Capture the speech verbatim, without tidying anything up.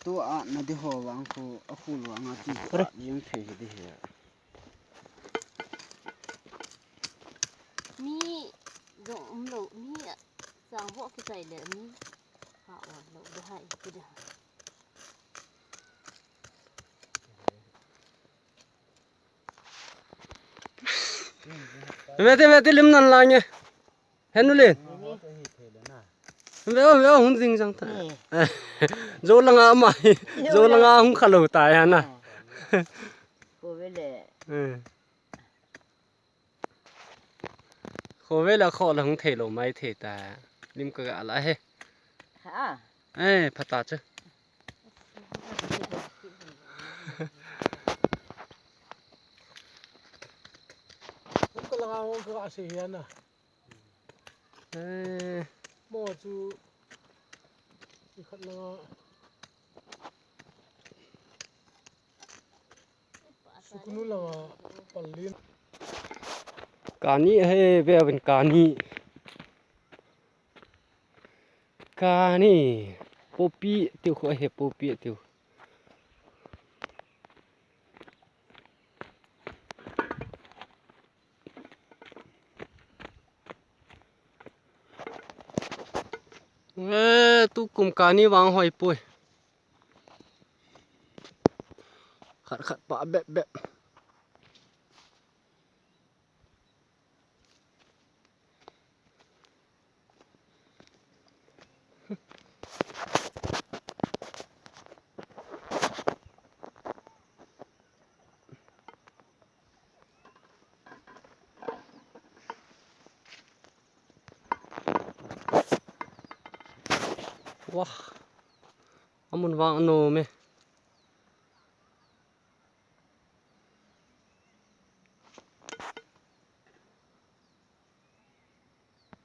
Tu a na di ho vang khu, a khu lo nga ti. Ore. Jing thei hi di hi. Mi jong um lo, mi chang ho kichai le mi ha wan lo de hai ti da. Vete, vete, lim nan lang e. Henulin. Veo, veo, hun jing jang ta. Zo langa ama hi. Zo langa hung kha lo ta ya na. Ko ve le. Eh. Kho ve la kho la hung thei lo mai thei ta. Lim ka ga la he. Ha. Eh, phata chu. Hung ka la nga hung ka ga se hian a. Eh. Mo chu i khat la nga. Suknu langa pallin. Kani he, ve ven kani. Kani. Popi tiu kho he, popi tiu. Eh, tukum kani vang hoi poi. Khat khat pa bep bep. Wah. Amun vang anom e.